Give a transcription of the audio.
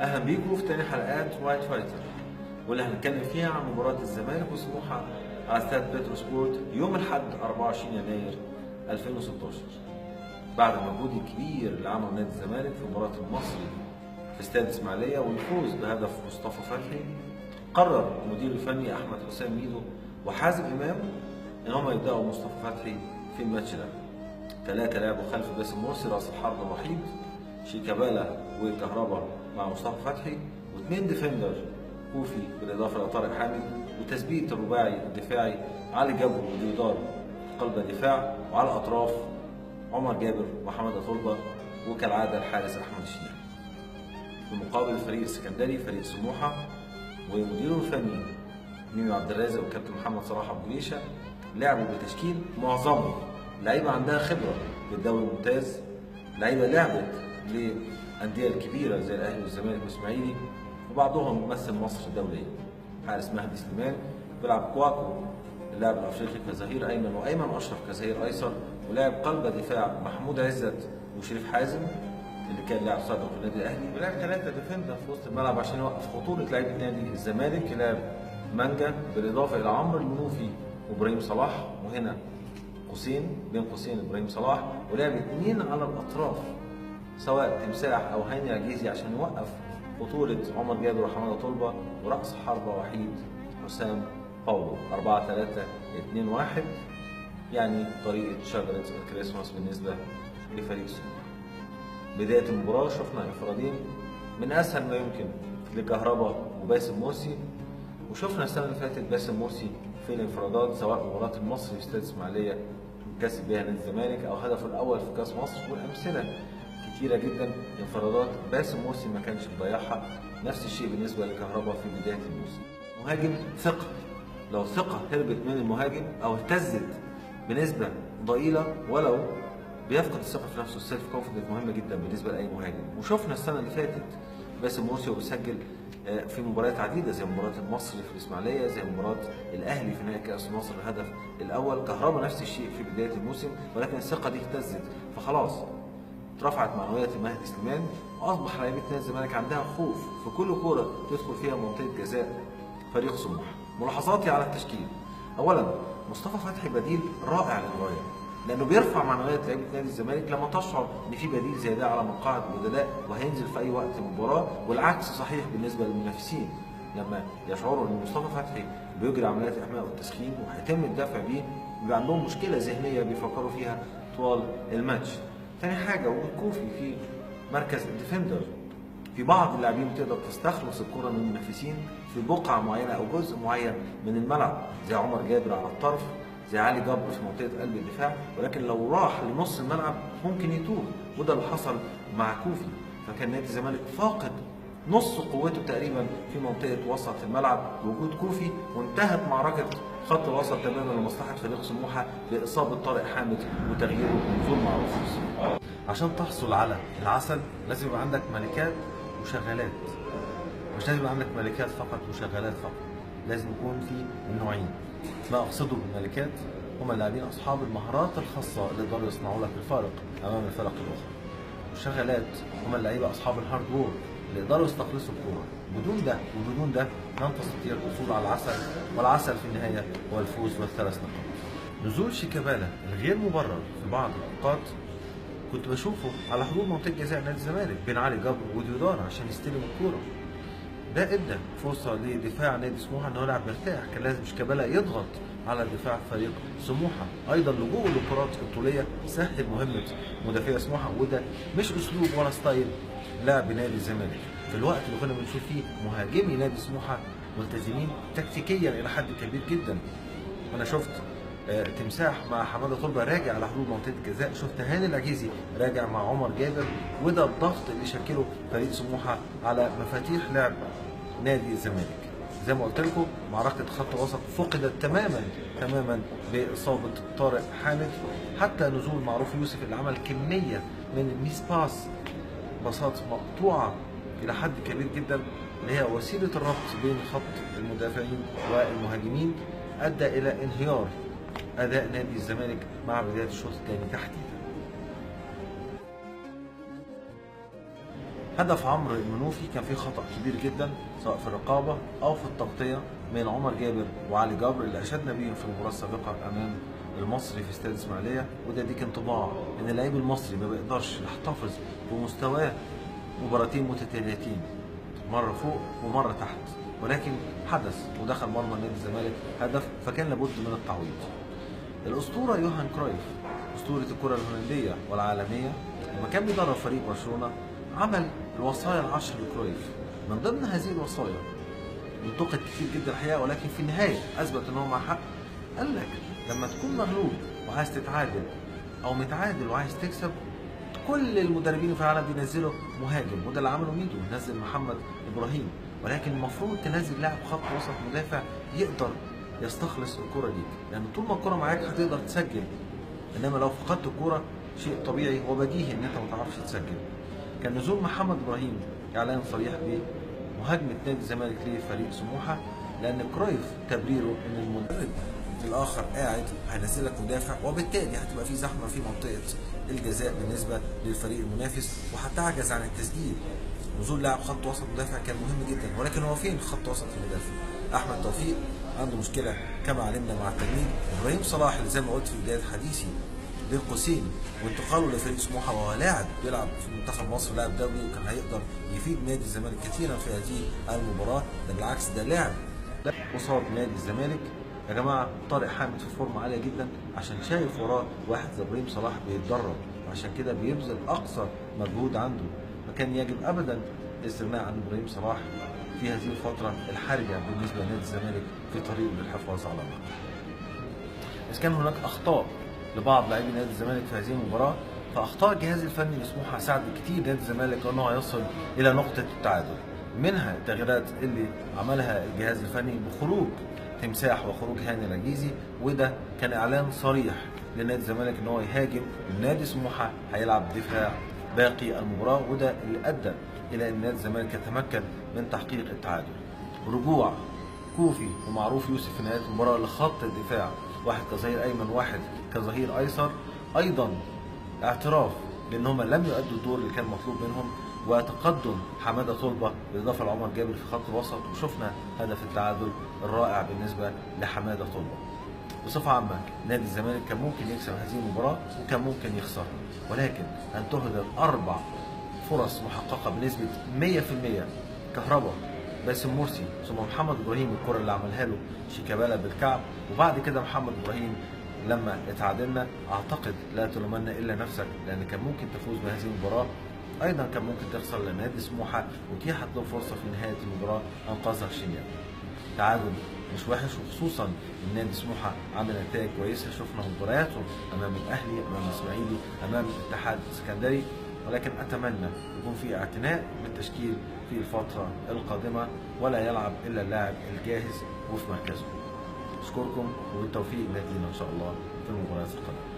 اهلا بيكم في تاني حلقات White Fighter، واللي هنتكلم فيها عن مباراة الزمالك وسموحة على استاد بترو سبورت يوم الاحد 24 يناير 2016. بعد المجهود الكبير اللي عمله نادي الزمالك في مباراة المصري في استاد الاسماعيلية والفوز بهدف مصطفى فتحي، قرر المدير الفني احمد حسام ميدو وحازم امام ان هم يبداوا مصطفى فتحي في الماتش ده. ثلاثة لعبوا خلف باسم مرسي راس الحرب الوحيد، شيكابالا وكهربا مع مصطفى فتحي، واثنين defender كوفي بالاضافة الى طارق حامد، وتثبيت الرباعي الدفاعي علي جبر وديودار قلب الدفاع، وعلى الاطراف عمر جابر وحماده طلبه، وكالعادة الحارس احمد الشناوي. في مقابل الفريق السكندري فريق سموحه ومديره الفني ميمي عبد الرازق والكابتن محمد صلاح ابو جريشه لعبوا بتشكيل معظمه لعيبة عندها خبره في الدوري الممتاز، لعيبة لعبت للاندية الكبيرة زي الاهلي والزمالك والاسماعيلي، وبعضهم مثل مصر دوليا. حارس مهدي سليمان بيلعب كواكو اللاعب الافريقي كظهير ايمن، وايمن اشرف كظهير ايسر، ولاعب قلب دفاع محمود عزت وشريف حازم اللي كان لاعب سابق في النادي الاهلي، ولعب ثلاثة defender في وسط الملعب عشان يوقف خطورة لعيبة نادي الزمالك، لعب مانجا بالاضافة الى عمرو المنوفي وابراهيم صلاح، وهنا قوسين بين قوسين ابراهيم صلاح، ولعب اثنين على الاطراف سواء تمساح او هاني عجيزي عشان يوقف خطورة عمر جابر وحماده طلبه، وراس حربه وحيد حسام باولو. 4 3 2 1 يعني طريقه شجرة الكريسماس بالنسبة لفريق سموحه. بداية المباراة شفنا انفرادين من اسهل ما يمكن لكهربا وباسم مرسي، وشفنا السنة اللي فاتت باسم مرسي في الانفرادات سواء مباراة المصري في استاد الاسماعيلية كسب بيها نادي الزمالك او هدفه الاول في كاس مصر، والامثلة كتيرة جدا انفرادات باسم مرسي ما كانش بيضيعها. نفس الشيء بالنسبة لكهربا في بداية الموسم. مهاجم ثقة، لو ثقة هربت من المهاجم او اهتزت بنسبة ضئيلة ولو بيفقد الثقة في نفسه. ال self confidence مهمة جدا بالنسبة لاي مهاجم، وشفنا السنة اللي فاتت باسم مرسي وبيسجل في مباريات عديدة زي مباراة المصري في الاسماعيلية، زي مباراة الاهلي في نهائي كاس مصر الهدف الاول. كهربا نفس الشيء في بداية الموسم، ولكن الثقة دي اهتزت فخلاص اترفعت معنويات مهدي سليمان، واصبح لعيبة نادي الزمالك عندها خوف في كل كورة تدخل فيها منطقة جزاء فريق سموحه. ملاحظاتي على التشكيل: اولا مصطفى فتحي بديل رائع للغاية، لانه بيرفع معنويات لعيبة نادي الزمالك لما تشعر ان في بديل زي ده على مقاعد البدلاء وهينزل في اي وقت المباراة، والعكس صحيح بالنسبة للمنافسين لما يشعروا ان مصطفى فتحي بيجري عمليات الاحماء والتسخين وهيتم الدفع بيه، بيبقى عندهم مشكلة ذهنية بيفكروا فيها طوال الماتش. تاني حاجة وجود كوفي في مركز ال defender، في بعض اللاعبين بتقدر تستخلص الكره من المنافسين في بقعة معينة او جزء معين من الملعب، زي عمر جابر على الطرف، زي علي جبر في منطقة قلب الدفاع، ولكن لو راح لنص الملعب ممكن يتوه، وده اللي حصل مع كوفي. فكان نادي الزمالك فاقد نص قوته تقريبا في منطقة وسط الملعب بوجود كوفي، وانتهت معركة خط الوسط تماما لمصلحة فريق سموحه باصابة طارق حامد وتغييره بنزول معروف. عشان تحصل على العسل لازم يبقى عندك ملكات وشغالات، مش لازم يبقى عندك ملكات فقط وشغالات فقط، لازم يكون في النوعين. ما اقصده بالملكات هم اللاعبين اصحاب المهارات الخاصة اللي يقدروا يصنعوا لك الفارق امام الفرق الاخرى. والشغالات هم اللعيبة اصحاب ال hard work اللي يقدروا يستخلصوا الكورة. بدون ده وبدون ده لن تستطيع الحصول على العسل، والعسل في النهاية هو الفوز والثلاث نقاط. نزول شيكابالا الغير مبرر في بعض الاوقات كنت بشوفه على حدود منطقة جزاء نادي الزمالك بين علي جبر وديودار عشان يستلم الكورة. ده ادى فرصة لدفاع نادي سموحه ان هو يلعب مرتاح، كان لازم شيكابالا يضغط على دفاع فريق سموحه. ايضا لجوء للكرات الطوليه سهل مهمة مدافع سموحه، وده مش اسلوب ولا style لعب نادي الزمالك. في الوقت اللي كنا بنشوف فيه مهاجمي نادي سموحه ملتزمين تكتيكيا الى حد كبير جدا. انا شفت تمساح مع حماده طلبه راجع على حدود منطقة الجزاء، شفت هاني العجيزي راجع مع عمر جابر، وده الضغط اللي شكله فريق سموحه على مفاتيح لعب نادي الزمالك. زي ما قلت لكم معركة خط وسط فقدت تماما تماما باصابة طارق حامد، حتى نزول معروف يوسف اللي عمل كمية من ال miss pass، باصات مقطوعة الى حد كبير جدا اللي هي وسيلة الربط بين خط المدافعين والمهاجمين، ادى الى انهيار اداء نادي الزمالك مع بداية الشوط الثاني تحديدا. هدف عمرو المنوفي كان فيه خطأ كبير جدا سواء في الرقابة أو في التغطية من عمر جابر وعلي جبر اللي أشدنا بيهم في المباراة السابقة أمام المصري في استاد الإسماعيلية، وده ديك انطباع إن اللعيب المصري ما بيقدرش يحتفظ بمستواه مباراتين متتاليتين، مرة فوق ومرة تحت، ولكن حدث ودخل مرمى نادي الزمالك هدف، فكان لابد من التعويض. الأسطورة يوهان كرويف، أسطورة الكرة الهولندية والعالمية، لما كان بيدرب فريق برشلونة عمل الوصايا العشر لكرويف. من ضمن هذه الوصايا انتقد كتير جدا الحقيقة، ولكن في النهاية أثبت إن هو مع حق. قال لك لما تكون مغلوب وعايز تتعادل أو متعادل وعايز تكسب، كل المدربين في العالم بينزلوا مهاجم، وده اللي عمله ميدو، نزل محمد إبراهيم، ولكن المفروض تنزل لاعب خط وسط مدافع يقدر يستخلص الكرة ليك، لأن طول ما الكرة معاك هتقدر تسجل، إنما لو فقدت الكرة شيء طبيعي وبديهي إن أنت ما تعرفش تسجل. كان نزول محمد إبراهيم إعلان صريح بمهاجمة نادي الزمالك لفريق سموحة، لأن كرويف تبريره إن المدرب الآخر قاعد هينزلك مدافع، وبالتالي هتبقى في زحمة في منطقة الجزاء بالنسبة للفريق المنافس وهتعجز عن التسجيل. نزول لاعب خط وسط مدافع كان مهم جدا، ولكن هو فين خط وسط المدافع؟ أحمد توفيق عنده مشكلة كما علمنا مع التجنيد. إبراهيم صلاح اللي زي ما قلت في بداية حديثي بين قوسين وانتقاله لفريق سموحه وهو لاعب بيلعب في منتخب مصر، لاعب دولي، وكان هيقدر يفيد نادي الزمالك كثيرا في هذه المباراة، ده بالعكس ده لاعب قصاد نادي الزمالك. يا جماعة طارق حامد في فورمه عالية جدا عشان شايف وراه واحد زي ابراهيم صلاح بيتدرب، وعشان كده بيبذل اقصى مجهود عنده. ما كان يجب ابدا الاستغناء عن ابراهيم صلاح في هذه الفترة الحرجة بالنسبة لنادي الزمالك في طريقه للحفاظ على اللقب. اذا كان هناك اخطاء لبعض لاعبي نادي الزمالك في هذه المباراة، فاخطاء الجهاز الفني لسموحه ساعدت كتير نادي الزمالك انه يصل الى نقطة التعادل، منها التغييرات اللي عملها الجهاز الفني بخروج تمساح وخروج هاني العجيزي، وده كان اعلان صريح لنادي الزمالك ان هو يهاجم، نادي سموحه هيلعب دفاع باقي المباراة، وده اللي ادى الى ان نادي الزمالك يتمكن من تحقيق التعادل. رجوع كوفي ومعروف يوسف في نهاية المباراة لخط الدفاع، واحد كظهير ايمن واحد كظهير ايسر، ايضا اعتراف بان هم لم يؤدوا الدور اللي كان مطلوب منهم، وتقدم حمادة طلبه بالاضافة لعمر جابر في خط الوسط، وشفنا هدف التعادل الرائع بالنسبة لحماده طلبه. بصفة عامة نادي الزمالك كان ممكن يكسب هذه المباراة وكان ممكن يخسرها، ولكن ان تهدر 4 فرص محققة بنسبة 100% كهربا، باسم مرسي، ثم محمد ابراهيم الكره اللي عملها له شيكابالا بالكعب، وبعد كده محمد ابراهيم لما اتعادلنا، اعتقد لا تلومن الا نفسك، لان كان ممكن تفوز بهذه المباراة، ايضا كان ممكن تخسر لنادي سموحه واتيحت له فرصة في نهاية المباراة انقذها الشناوي. تعادل مش وحش، وخصوصا ان نادي سموحه عمل نتائج كويسة، شفنا مبارياته امام الاهلي، امام الاسماعيلي، امام الاتحاد السكندري، ولكن اتمنى يكون في اعتناء بالتشكيل في الفترة القادمة ولا يلعب الا اللاعب الجاهز وفي مركزه. اشكركم وبالتوفيق لنادينا ان شاء الله في المباريات القادمة.